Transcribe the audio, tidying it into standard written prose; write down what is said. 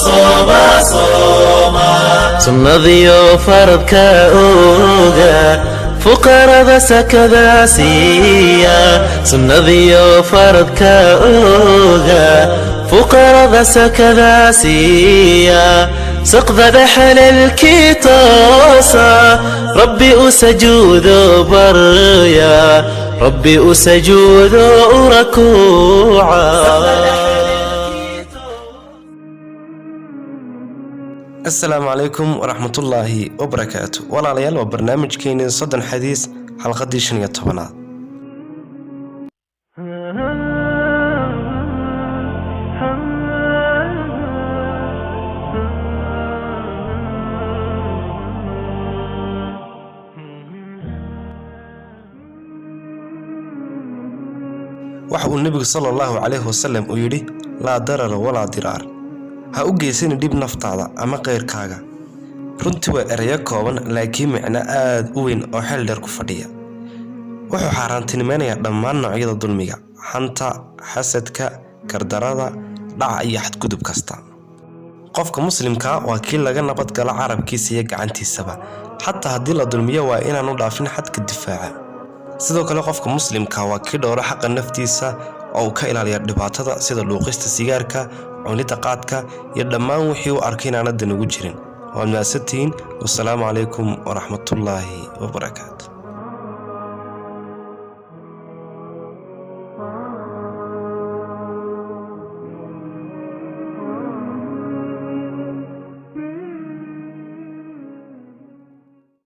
Sooma, sooma. Sunnadiyo faradka oga, fuqarada sakada siiya. Sunnadiyo faradka oga, fuqarada sakada siiya. Saqda dhexalelkii toosa, Rabbi u sajuudo barya, Rabbi u sajuudo u rakuuca. Asalaamu calaykum waraxmatullaahi wabarakaatu. Walaalayaal, waa barnaamijkeenii 30 xadiis, xalqadii 15aad. Waxa uu nebigu sala Allahu calayhi wasalam uu yidhi: "Laa darara walaa diraar." Ha u geysani dhib naftaada ama qeyrkaaga. Runtii waa ereyo kooban, laakiin micno aad u weyn oo xeel dheer ku fadhiya. Wuxuu xaaraantinimeynayaa dhammaan noocyada dulmiga, xanta, xasadka, gardarada, dhaca iyo xadgudub kasta. Qofka muslimka waa kii laga nabadgalo carabkiisa iyo gacantiisaba. Xataa haddii la dulmiyo, waa inaanu dhaafin xadka difaaca. Sidoo kale, qofka muslimka waa kii dhowro xaqa naftiisa oo uu ka ilaaliya dhibaatada, sida dhuuqista sigaarka, cunidda qaadka iyo dhammaan wixii uu arkay inaana dan ugu jirin. Waad mahadsantihiin. Wasalaamu calaykum waraxmatullaahi wabarakaatu.